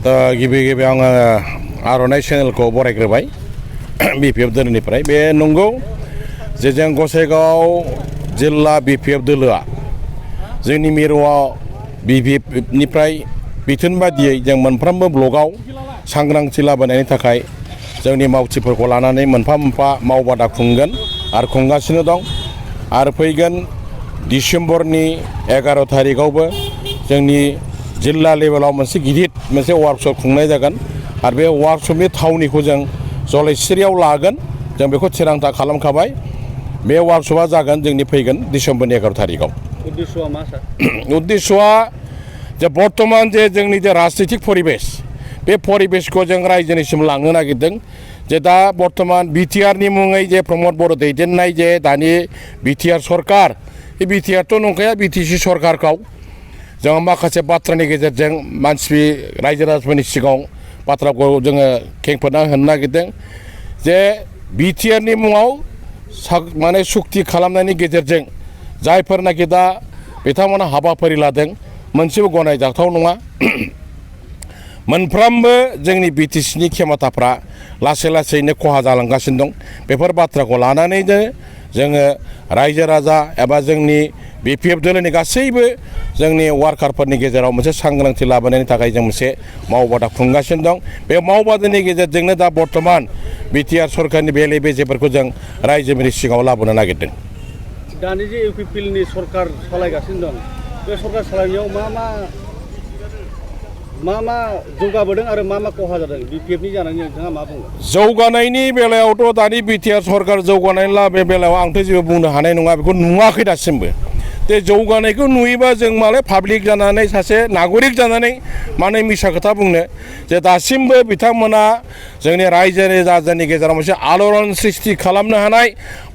गिबि गिबि आङो आर'नाइ चेनेलखौ बरायग्रोबाय बिपिएफ दोलोनिफ्राय बे नंगौ जे जों गसाइगाव जिल्ला बिपिएफ दोलोआ जोंनि मिरुआव बिपिएफनिफ्राय बिथोन बादियै जों मोनफ्रोमबो ब्लकआव सांग्रांथि लाबोनायनि थाखाय जोंनि मावथिफोरखौ लानानै मोनफा मोनफा मावबादा खुंगोन आरो खुंगासिनो दं आरो फैगोन डिसेम्बरनि 11 थारिखआवबो जोंनि जिल्ला लेभेलाव मोनसे वार्कशप खुंनाय जागोन आरो बे वार्कशपनि थावनिखौ जों जलायस्रियाव लागोन जों बेखौ थिरांथा खालामखाबाय बे वार्कशपआ जागोन जोंनि फैगोन डिसेम्बरनि 11 थारिखआव उद्देश्यआ मा सार उद्देश्यआ जे बर्तमान जे जोंनि जे राजनितिक परिबेस बे परिबेसखौ जों रायजोनिसिम लांनो नागिरदों जे दा बर्तमान बिटिआरनि मुङै जे प्रमद बर' दैदेननाय जे दानि बिटिआर सरकार बे बिटिआरथ' नंखाया बिटिसि सरकारखौ जों माखासे बाथ्रानि गेजेरजों मानसि रायजो राजाफोरनि सिगाङाव बाथ्राखौ जोङो खेंफोरना होनो नागिरदों जे बिटिआरनि मुङाव माने सुक्ति खालामनायनि गेजेरजों जायफोरनाखि दा बिथांमोना हाबाफारि लादों मोनसेबो गनायजाथाव नङा मोनफ्रोमबो जोंनि बिटिसिनि खेमाथाफ्रा लासै लासैनो खहा जालांगासिनो दं बेफोर बाथ्राखौ लानानैनो जोङो रायजो राजा एबा जोंनि बिपिएफ दोलोनि गासैबो जोंनि वार्कारफोरनि गेजेराव मोनसे सांग्रांथि लाबोनायनि थाखाय जों मोनसे मावबादा खुंगासिनो दं बे मावबादानि गेजेरजोंनो दा बर्तमान बिटिआर सरकारनि बेले बेजेफोरखौ जों रायजोनि सिगाङाव लाबोनो नागिरदों दानि जे इउपिपिएलनि सरकार सालायगासिनो दं बे सरकार सालायनायाव मा जौगाबोदों आरो मा खहा जादों बिपिएफनि जानानै नोंथाङा मा बुङो जौगानायनि बेलायावथ' दानि बिटिआर सरकार जौगानायनि बे बेलायाव आंथ' जेबो बुंनो हानाय नङा बेखौ नुवाखै दासिमबो बे जौगानायखौ नुयोबा जों माने पाब्लिक जानानै सासे नागरिक जानानै माने मिसा खोथा बुंनो जे दासिमबो बिथांमोना जोंनि रायजो राजानि गेजेराव मोनसे आलोड़न सृष्टि खालामनो हानाय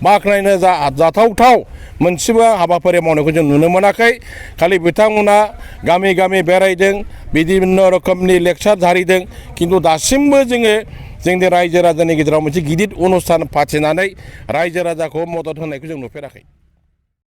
बाख्नायनो जाथावथाव मोनसेबो हाबाफारि मावनायखौ जों नुनो मोनाखै खालि बिथांमोना गामि गामि बेरायदों बिभिन्न रोखोमनि लेक्सार जारिदों खिन्थु दासिमबो जोङो जोंनि रायजो राजानि गेजेराव मोनसे गिदिर अनुस्थान फाथिनानै रायजो राजाखौ मदद होनायखौ जों नुफेराखै